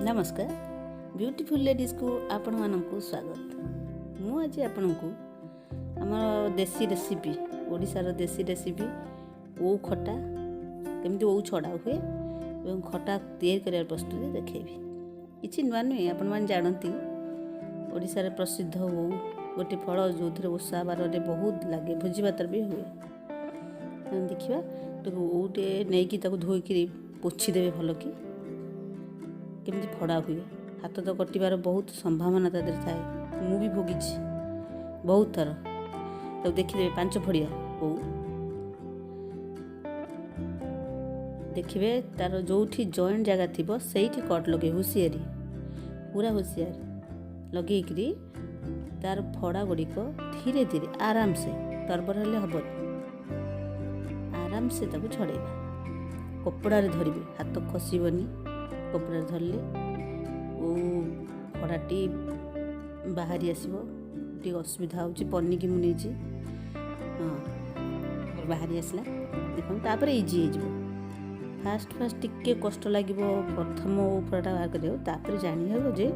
ନମସ୍କାର, ବ୍ୟୁଟିଫୁଲ୍ ଲେଡ଼ିଜ୍କୁ ଆପଣମାନଙ୍କୁ ସ୍ୱାଗତ। ମୁଁ ଆଜି ଆପଣଙ୍କୁ ଆମର ଦେଶୀ ରେସିପି, ଓଡ଼ିଶାର ଦେଶୀ ରେସିପି ଓଉ ଖଟା, କେମିତି ଓଉ ଛଡ଼ା ହୁଏ ଏବଂ ଖଟା ତିଆରି କରିବାର ପ୍ରସ୍ତୁତି ଦେଖେଇବି। କିଛି ନୂଆ ନୁହେଁ, ଆପଣମାନେ ଜାଣନ୍ତି। ଓଡ଼ିଶାରେ ପ୍ରସିଦ୍ଧ ଓଉ ଗୋଟେ ଫଳ, ଯେଉଁଥିରେ ଓଷା ବାରରେ ବହୁତ ଲାଗେ, ଭୋଜି ଭାତରେ ବି ହୁଏ। ଦେଖିବା, ଓଉଟେ ନେଇକି ତାକୁ ଧୋଇକିରି ପୋଛିଦେବେ ଭଲକି, କେମିତି ଫଡ଼ା ହୁଏ। ହାତ ତ କଟିବାର ବହୁତ ସମ୍ଭାବନା ତା ଦେହରେ ଥାଏ। ମୁଁ ବି ଭୋଗିଛି ବହୁତ ଥର। ତାକୁ ଦେଖିଦେବେ, 5 ଫଡ଼ିଆ ଓଉ ଦେଖିବେ, ତାର ଯେଉଁଠି ଜଏଣ୍ଟ ଜାଗା ଥିବ ସେଇଠି କଟ୍ ଲଗେଇବେ। ହୁସିଆରି, ପୁରା ହୁସିଆର ଲଗେଇକିରି ତାର ଫଡ଼ା ଗୁଡ଼ିକ ଧୀରେ ଧୀରେ, ଆରାମସେ, ତରବର ହେଲେ ହେବନି, ଆରାମସେ ତାକୁ ଛଡ଼େଇବା। କପଡ଼ାରେ ଧରିବେ, ହାତ ଖସିବନି। କପଡ଼ାରେ ଧରିଲେ ଓ ଫଡ଼ାଟି ବାହାରି ଆସିବ। ଟିକେ ଅସୁବିଧା ହେଉଛି, ପନିକି ମୁଁ ନେଇଛି। ହଁ, ବାହାରି ଆସିଲା ଦେଖନ୍ତୁ। ତାପରେ ଇଜି ହେଇଯିବ। ଫାଷ୍ଟ ଫାଷ୍ଟ ଟିକେ କଷ୍ଟ ଲାଗିବ ପ୍ରଥମ ଫଡ଼ାଟା ବାହାର କରିବାକୁ, ତାପରେ ଜାଣି ହେବ ଯେ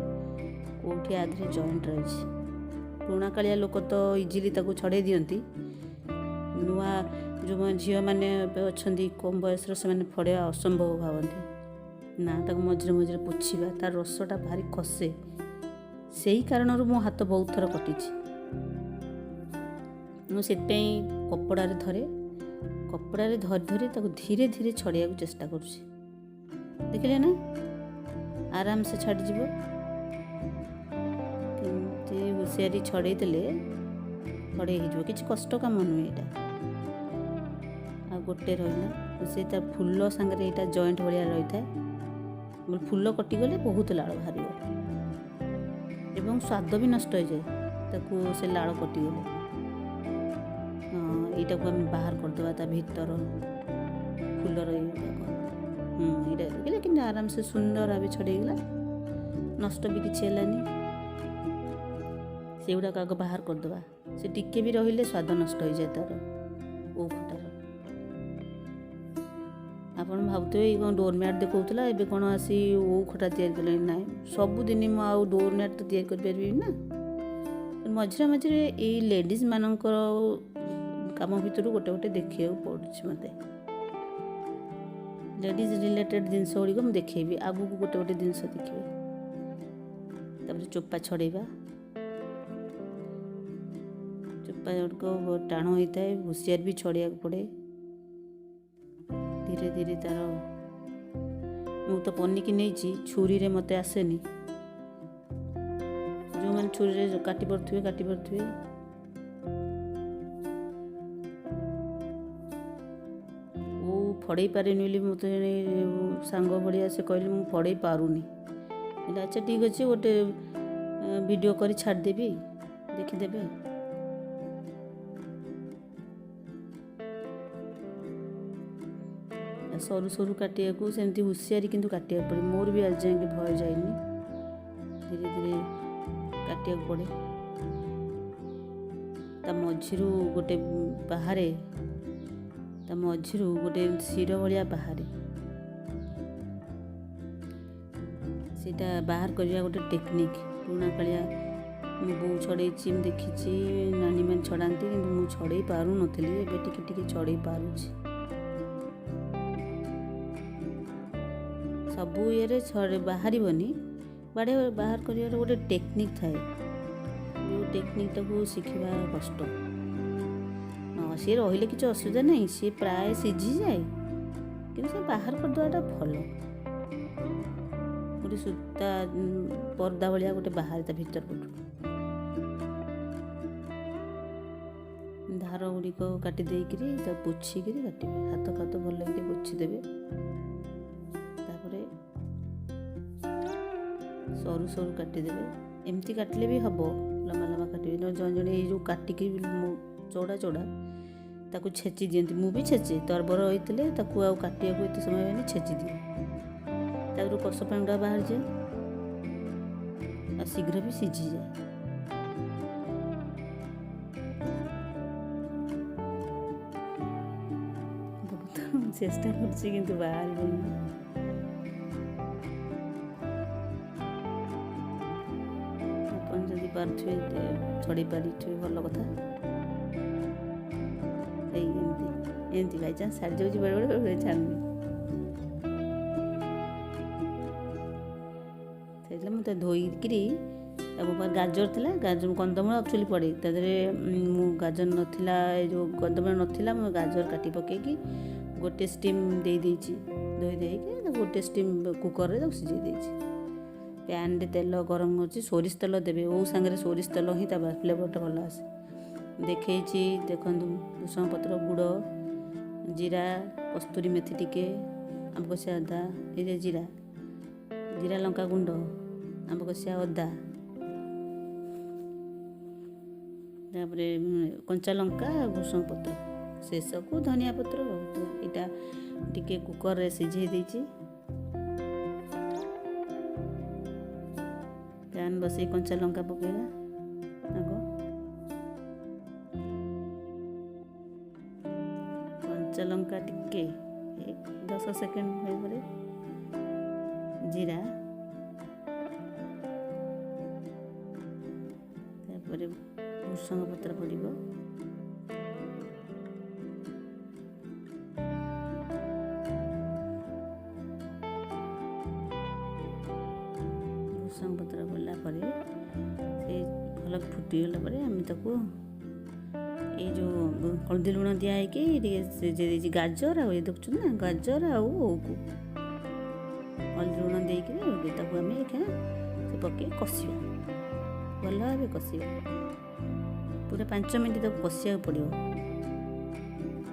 କେଉଁଠି ଆ ଦେହରେ ଜଏଣ୍ଟ ରହିଛି। ପୁରୁଣା କାଳିଆ ଲୋକ ତ ଇଜିଲି ତାକୁ ଛଡ଼େଇ ଦିଅନ୍ତି। ନୂଆ ଯେଉଁ ଝିଅମାନେ ଏବେ ଅଛନ୍ତି କମ୍ ବୟସର, ସେମାନେ ଫଡ଼େଇବା ଅସମ୍ଭବ ଭାବନ୍ତି। ନା, ତାକୁ ମଝିରେ ମଝିରେ ପୋଛିବା, ତାର ରସଟା ଭାରି ଖସେ। ସେଇ କାରଣରୁ ମୋ ହାତ ବହୁତ ଥର କଟିଛି। ମୁଁ ସେଥିପାଇଁ କପଡ଼ାରେ ଧରେ। କପଡ଼ାରେ ଧରି ଧରି ତାକୁ ଧୀରେ ଧୀରେ ଛଡ଼େଇବାକୁ ଚେଷ୍ଟା କରୁଛି। ଦେଖିଲେ ନା, ଆରାମସେ ଛାଡ଼ିଯିବ। କେମିତି ହୁସିଆରି ଛଡ଼େଇ ଦେଲେ ଛଡ଼େଇ ହେଇଯିବ। କିଛି କଷ୍ଟ କାମ ନୁହେଁ ଏଇଟା। ଆଉ ଗୋଟେ ରହିଲା, ସେ ତା ଫୁଲ ସାଙ୍ଗରେ ଏଇଟା ଜଏଣ୍ଟ ଭଳିଆ ରହିଥାଏ। ଫୁଲ କଟିଗଲେ ବହୁତ ଲାଳ ବାହାରିବ ଏବଂ ସ୍ୱାଦ ବି ନଷ୍ଟ ହେଇଯାଏ ତାକୁ ସେ ଲାଳ କଟିଗଲେ। ହଁ, ଏଇଟାକୁ ଆମେ ବାହାର କରିଦେବା, ତା ଭିତର ଫୁଲର ଏଇଗୁଡ଼ାକ। ଏଇଟା ଦେଖିଲେ କେମିତି ଆରାମସେ ସୁନ୍ଦର ଭାବେ ଛଡ଼େଇଗଲା, ନଷ୍ଟ ବି କିଛି ହେଲାନି। ସେଗୁଡ଼ାକ ଆଗ ବାହାର କରିଦେବା। ସେ ଟିକେ ବି ରହିଲେ ସ୍ୱାଦ ନଷ୍ଟ ହେଇଯାଏ ତାର, ଓଉ ଖଟାର। ଆପଣ ଭାବୁଥିବେ, ଏଇ କ'ଣ ଡୋର୍ ମ୍ୟାଟ୍ ଦେଖାଉଥିଲା, ଏବେ କ'ଣ ଆସି ଓଉ ଖଟା ତିଆରି କଲେଣି? ନାହିଁ, ସବୁଦିନ ମୁଁ ଆଉ ଡୋର୍ ମ୍ୟାଟ୍ ତ ତିଆରି କରିପାରିବିନି ନା। ମଝିରେ ମଝିରେ ଏଇ ଲେଡ଼ିଜ୍ ମାନଙ୍କର କାମ ଭିତରୁ ଗୋଟେ ଗୋଟେ ଦେଖିବାକୁ ପଡ଼ୁଛି ମୋତେ। ଲେଡ଼ିଜ୍ ରିଲେଟେଡ଼୍ ଜିନିଷ ଗୁଡ଼ିକ ମୁଁ ଦେଖେଇବି ଆଗକୁ, ଗୋଟେ ଗୋଟେ ଜିନିଷ ଦେଖିବେ। ତାପରେ ଚୋପା ଛଡ଼େଇବା। ଚୋପା ଗୁଡ଼ିକ ଟାଣ ହୋଇଥାଏ, ହୁସିଆର ବି ଛଡ଼େଇବାକୁ ପଡ଼େ ଧୀରେ ଧୀରେ ତାର। ମୁଁ ତ ପନିକି ନେଇଛି, ଛୁରୀରେ ମୋତେ ଆସେନି। ଯେଉଁମାନେ ଛୁରୀରେ କାଟି ପାରୁଥିବେ, କାଟି ପାରୁଥିବେ। ମୁଁ ଫଡ଼େଇ ପାରେନି ବୋଲି ମୋତେ ଜଣେ ସାଙ୍ଗ ଭଳିଆ ସେ କହିଲେ, ମୁଁ ଫଡ଼େଇ ପାରୁନି। କହିଲେ, ଆଚ୍ଛା ଠିକ୍ ଅଛି, ଗୋଟେ ଭିଡ଼ିଓ କରି ଛାଡ଼ିଦେବି, ଦେଖିଦେବେ। ସରୁ ସରୁ କାଟିବାକୁ ସେମିତି ହୁସିଆରି କିନ୍ତୁ କାଟିବାକୁ ପଡ଼େ। ମୋର ବି ଆଜି ଯାଏଁ ଭୟ ଯାଇନି। ଧୀରେ ଧୀରେ କାଟିବାକୁ ପଡ଼େ। ତା ମଝିରୁ ଗୋଟେ ବାହାରେ, ତା ମଝିରୁ ଗୋଟେ ଶିର ଭଳିଆ ବାହାରେ। ସେଇଟା ବାହାର କରିବା ଗୋଟେ ଟେକ୍ନିକ୍। ପୁରୁଣା କାଳିଆ ମୋ ବୋଉ ଛଡ଼େଇଛି, ମୁଁ ଦେଖିଛି, ନାନୀମାନେ ଛଡ଼ାନ୍ତି, କିନ୍ତୁ ମୁଁ ଛଡ଼େଇ ପାରୁନଥିଲି। ଏବେ ଟିକେ ଟିକେ ଛଡ଼େଇ ପାରୁଛି। ସବୁ ଇଏରେ ଛଡ଼େ ବାହାରିବନି। ବାଡ଼େ ବାହାର କରିବାର ଗୋଟେ ଟେକ୍ନିକ୍ ଥାଏ, ଯେଉଁ ଟେକ୍ନିକ୍ଟାକୁ ଶିଖିବା କଷ୍ଟ। ହଁ, ସିଏ ରହିଲେ କିଛି ଅସୁବିଧା ନାହିଁ, ସିଏ ପ୍ରାୟ ସିଝିଯାଏ, କିନ୍ତୁ ସେ ବାହାର କରିଦେବାଟା ଭଲ। ଗୋଟେ ସୂତା ପର୍ଦା ଭଳିଆ ଗୋଟେ ବାହାରେ ତା ଭିତର ପଟୁ। ଧାର ଗୁଡ଼ିକ କାଟି ଦେଇକିରି ତାକୁ ପୋଛିକିରି କାଟିବେ। ହାତ ଫାତ ଭଲ କିରି ପୋଛିଦେବେ। ତାପରେ ସରୁ ସରୁ କାଟିଦେବେ। ଏମିତି କାଟିଲେ ବି ହେବ, ଲମ୍ବା ଲମ୍ବା କାଟିବେ। ନହେଲେ ଜଣେ ଜଣେ ଏଇ ଯେଉଁ କାଟିକି ଚଉଡ଼ା ଚଉଡ଼ା ତାକୁ ଛେଚି ଦିଅନ୍ତି। ମୁଁ ବି ଛେଚେ। ତରବର ହେଇଥିଲେ ତାକୁ ଆଉ କାଟିବାକୁ ଏତେ ସମୟ ହୁଏନି, ଛେଚି ଦିଏ। ତାରୁ କଷ ପାଣି ଗୁଡ଼ା ବାହାରିଯାଏ ଆଉ ଶୀଘ୍ର ବି ସିଝିଯାଏ। ବହୁତ ଚେଷ୍ଟା କରୁଛି କିନ୍ତୁ ବାହାରିବନି। ପାରୁଥିବେ, ଛଡ଼େଇ ପାରିଥିବେ, ଭଲ କଥା। ଏଇ ଏମିତି ଏମିତି ବାଇଚାନ୍ସ ଛାଡ଼ି ଯାଉଛି ବେଳେବେଳେ, ବେଳେବେଳେ ଛାଡ଼ୁନି। ସେଇଥିଲା ମୁଁ ତ ଧୋଇକିରି ଆଉ ମୋ ପାଖରେ ଗାଜର ଥିଲା, ଗାଜର କନ୍ଦମୂଳ ଆକ୍ଚୁଆଲି ପଡ଼େ ତା ଦେହରେ। ମୁଁ ଗାଜର ନଥିଲା, ଏ ଯେଉଁ କନ୍ଦମୂଳ ନଥିଲା, ମୁଁ ଗାଜର କାଟି ପକେଇକି ଗୋଟେ ଷ୍ଟିମ୍ ଦେଇଦେଇଛି। ଧୋଇ ଦେଇକି ତାକୁ ଗୋଟେ ଷ୍ଟିମ୍ କୁକର୍ରେ ତାକୁ ସିଝେଇ ଦେଇଛି। ପ୍ୟାନ୍ରେ ତେଲ ଗରମ ହେଉଛି, ସୋରିଷ ତେଲ ଦେବେ। ଓଉ ସାଙ୍ଗରେ ସୋରିଷ ତେଲ ହିଁ ତା ଫ୍ଲେଭରଟା ଭଲ ଆସେ। ଦେଖେଇଛି ଦେଖନ୍ତୁ, ଭୃଷଙ୍ଗ ପତ୍ର, ଗୁଡ଼, ଜିରା, କସ୍ତୁରୀ ମେଥି ଟିକେ, ଆମ୍ବକଷିଆ ଅଦା, ଏ ଜିରା ଜିରା ଲଙ୍କା ଗୁଣ୍ଡ, ଆମ୍ବକଷିଆ ଅଦା, ତାପରେ କଞ୍ଚା ଲଙ୍କା, ଭୃଷଙ୍ଗ ପତ୍ର, ଶେଷକୁ ଧନିଆ ପତ୍ର। ଏଇଟା ଟିକେ କୁକର୍ରେ ସିଝେଇ ଦେଇଛି। ପ୍ୟାନ୍ ବସେଇ କଞ୍ଚା ଲଙ୍କା ପକେଇବା ଆଗ। କଞ୍ଚା ଲଙ୍କା ଟିକେ 10 ସେକେଣ୍ଡ ପରେ ଜିରା, ତାପରେ ଭୃଷଙ୍ଗ ପତ୍ର ପଡ଼ିବ। ଭୃଷଙ୍ଗ ପତ୍ର ପଡ଼ିଲା ପରେ ସେ ଭଲ ଫୁଟିଗଲା ପରେ ଆମେ ତାକୁ ଏଇ ଯେଉଁ ହଳଦୀ ଲୁଣ ଦିଆ ହେଇକି ଟିକେ ସିଝେଇ ଦେଇଛି ଗାଜର ଆଉ ଏ ଦେଖୁଛନ୍ତି ନା, ଗାଜର ଆଉ ଓଉକୁ ହଳଦୀ ଲୁଣ ଦେଇକିରି ତାକୁ ଆମେ ଏଇଖା ସେ ପକେଇ କଷିବା, ଭଲ ଭାବେ କଷିବା। ପୁରା 5 ମିନିଟ୍ ତାକୁ କଷିବାକୁ ପଡ଼ିବ,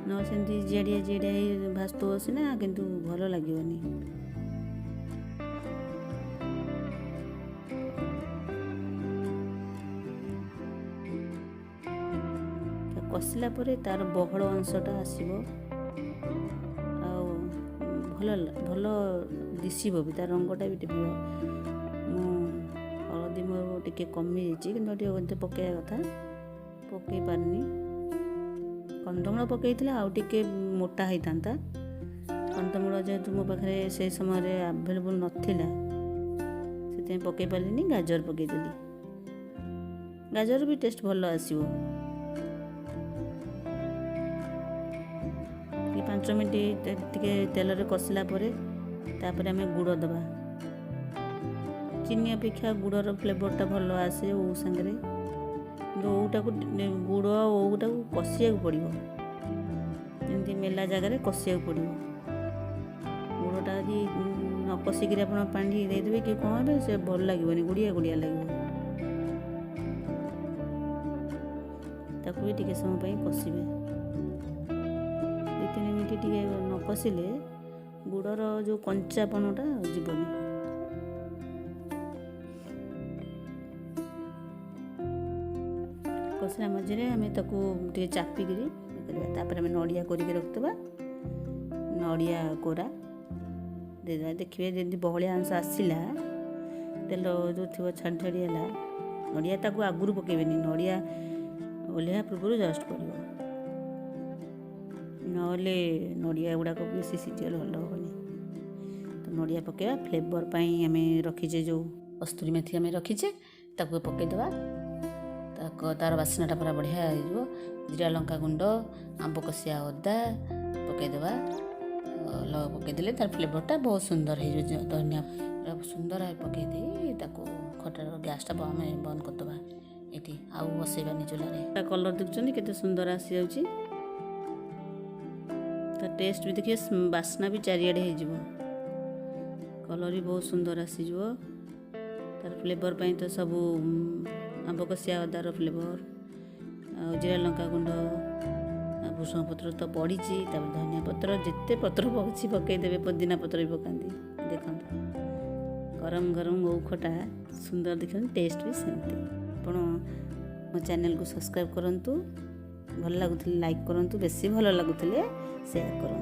ନ ସେମିତି ଜିଆଡ଼ିଆ ଜିଆଡ଼ିଆ ହେଇ ଭାସୁଥିବ ସିନା, କିନ୍ତୁ ଭଲ ଲାଗିବନି। କଷିଲା ପରେ ତାର ବହଳ ଅଂଶଟା ଆସିବ ଆଉ ଭଲ ଭଲ ଦିଶିବ ବି, ତା ରଙ୍ଗଟା ବି ଟିପିବ। ମୁଁ ହଳଦୀ ମୋର ଟିକେ କମିଯାଇଛି, କିନ୍ତୁ ଟିକେ ଏମିତି ପକାଇବା କଥା, ପକାଇ ପାରିନି। କନ୍ଦମୂଳ ପକାଇଥିଲେ ଆଉ ଟିକେ ମୋଟା ହେଇଥାନ୍ତା। କନ୍ଦମୂଳ ଯେହେତୁ ମୋ ପାଖରେ ସେଇ ସମୟରେ ଆଭେଲେବୁଲ୍ ନଥିଲା, ସେଥିପାଇଁ ପକାଇ ପାରିଲିନି, ଗାଜର ପକାଇଦେଲି। ଗାଜର ବି ଟେଷ୍ଟ ଭଲ ଆସିବ। ଟିକେ 5 ମିନିଟ୍ ଟିକେ ତେଲରେ କଷିଲା ପରେ ତାପରେ ଆମେ ଗୁଡ଼ ଦେବା। ଚିନି ଅପେକ୍ଷା ଗୁଡ଼ର ଫ୍ଲେଭରଟା ଭଲ ଆସେ ଓଉ ସାଙ୍ଗରେ। କିନ୍ତୁ ଓଉଟାକୁ ଗୁଡ଼ ଆଉ ଓଉଟାକୁ କଷିବାକୁ ପଡ଼ିବ, ଏମିତି ମେଲା ଜାଗାରେ କଷିବାକୁ ପଡ଼ିବ। ଗୁଡ଼ଟା ଯଦି ନ କଷିକିରି ଆପଣ ପାଣି ଦେଇଦେବେ କି କ'ଣ ହେବେ, ସେ ଭଲ ଲାଗିବନି, ଗୁଡ଼ିଆ ଗୁଡ଼ିଆ ଲାଗିବ। ତାକୁ ବି ଟିକେ ସମୟ ପାଇଁ କଷିବେ, 2-3 ମିନିଟ୍ ଟିକେ ନ କଷିଲେ ଗୁଡ଼ର ଯେଉଁ କଞ୍ଚାପଣଟା ଯିବନି। କଷିଲା ମଝିରେ ଆମେ ତାକୁ ଟିକେ ଚାପିକିରି କରିବା। ତାପରେ ଆମେ ନଡ଼ିଆ କୋରିକି ରଖିଥିବା, ନଡ଼ିଆ କୋରା ଦେଇଦେବା। ଦେଖିବେ ଯେମିତି ବହଳିଆ ଅଂଶ ଆସିଲା, ତେଲ ଯେଉଁ ଥିବ ଛାଡ଼ି ଛାଡ଼ି ହେଲା। ନଡ଼ିଆ ତାକୁ ଆଗରୁ ପକାଇବେନି, ନଡ଼ିଆ ଓହ୍ଲେଇବା ପୂର୍ବରୁ ଜଷ୍ଟ ପଡ଼ିବ, ନହେଲେ ନଡ଼ିଆ ଗୁଡ଼ାକ ବେଶୀ ସିଝିଗଲେ ଭଲ ହେବନି। ତ ନଡ଼ିଆ ପକାଇବା। ଫ୍ଲେଭର୍ ପାଇଁ ଆମେ ରଖିଛେ ଯେଉଁ କସ୍ତୁରୀ ମେଥି ଆମେ ରଖିଛେ, ତାକୁ ପକାଇଦେବା। ତାର ବାସ୍ନାଟା ପୁରା ବଢ଼ିଆ ହେଇଯିବ। ଜିରା ଲଙ୍କା ଗୁଣ୍ଡ, ଆମ୍ବ କଷିଆ ଅଦା ପକାଇଦେବା। ପକାଇଦେଲେ ତାର ଫ୍ଲେଭର୍ଟା ବହୁତ ସୁନ୍ଦର ହେଇଯିବ। ଧନିଆ ପୁରା ସୁନ୍ଦର ପକାଇ ଦେଇ ତାକୁ ଖଟାର ଗ୍ୟାସ୍ଟା ଆମେ ବନ୍ଦ କରିଦେବା ଏଠି, ଆଉ ବସେଇବାନି ଚୁଲାରେ। ତା କଲର୍ ଦେଖୁଛନ୍ତି କେତେ ସୁନ୍ଦର ଆସିଯାଉଛି, ତା ଟେଷ୍ଟ ବି ଦେଖିବେ, ବାସ୍ନା ବି ଚାରିଆଡ଼େ ହେଇଯିବ, କଲର୍ ବି ବହୁତ ସୁନ୍ଦର ଆସିଯିବ। ତାର ଫ୍ଲେଭର୍ ପାଇଁ ତ ସବୁ ଆମ୍ବ କଷିଆ ଅଦାର ଫ୍ଲେଭର୍ ଆଉ ଜିରା ଲଙ୍କା ଗୁଣ୍ଡ ଆଉ ଭୃଷଙ୍ଗ ପତ୍ର ତ ପଡ଼ିଛି, ତାପରେ ଧନିଆ ପତ୍ର, ଯେତେ ପତ୍ର ପଡ଼ୁଛି ପକାଇଦେବେ, ପୋଦିନା ପତ୍ର ବି ପକାନ୍ତି। ଦେଖନ୍ତୁ ଗରମ ଗରମ ଓଉ ଖଟା ସୁନ୍ଦର ଦେଖନ୍ତୁ, ଟେଷ୍ଟ ବି ସେମିତି। ଆପଣ ମୋ ଚ୍ୟାନେଲକୁ ସବସ୍କ୍ରାଇବ୍ କରନ୍ତୁ, ଭଲ ଲାଗୁଥିଲେ ଲାଇକ୍ କରନ୍ତୁ, ବେଶୀ ଭଲ ଲାଗୁଥିଲେ ସେୟାର କରନ୍ତୁ।